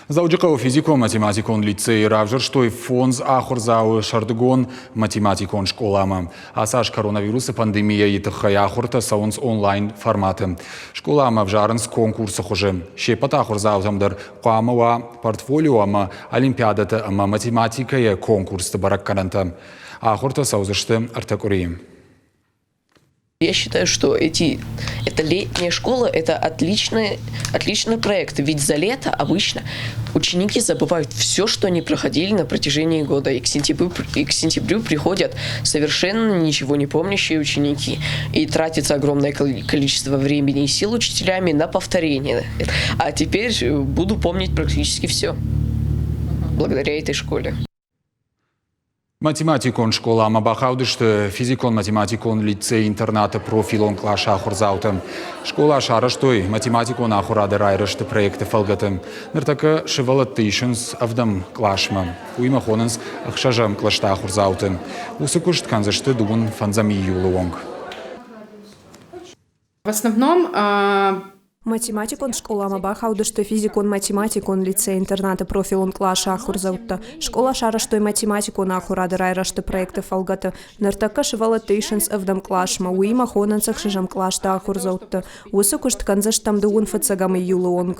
Дзӕуджыхъӕуы физикон-математикон лицейы равзӕрстой фондз ахуырдзауы сӕрдыгон математикон скъоламӕ. Ацы аз коронавирусы пандемийӕйы тыххӕй ахуыртӕ цӕуынц онлайн форматы. Скъоламӕ ӕвзарынц конкурсы хуызы. Се ппӕт ахуырдзаутӕм дӕр хъуамӕ уа портфолио ӕмӕ олимпиадӕтӕ ӕмӕ математикӕйы конкурсты бӕрӕггӕнӕнтӕ. Ахуыртӕ цӕудзысты ӕртӕ къуырийы. Я считаю, что эти, эта летняя школа – это отличный, отличный проект, ведь за лето обычно ученики забывают все, что они проходили на протяжении года, и к сентябрю, и к сентябрю приходят совершенно ничего не помнящие ученики, и тратится огромное количество времени и сил учителями на повторение. А теперь буду помнить практически все благодаря этой школе. Математикон скъоламӕ бахаудысты физикон-математикон лицей-интернаты профилон къласы ахуырдзаутӕ. Скъола сарӕзтой математикон ахуырады райрӕзты проекты фӕлгӕты. Ныртӕккӕ сывӕллӕтты исынц ӕвдӕм къласмӕ. Уыимӕ хонынц ӕхсӕзӕм кълӕсты ахуырдзауты. Уыцы куыст кӕндзысты дыууын фӕндзӕм июлы онг. В основном Математикон скъоламӕ бахаудысты физикон-математикон лицей-интернаты профилон къласы ахуырдзӕуттӕ. Скъола сарӕзтой математикон ахуырады райрӕзты проекты фӕлгӕты. Ныртӕккӕ сывӕллӕтты исынц ӕвдӕм къласмӕ, уыимӕ хонынц ӕхсӕзӕм кълӕсты ахуырдзӕутты. Уыцы куыст кӕндзыстӕм дыууын фыццӕгӕм июлы онг.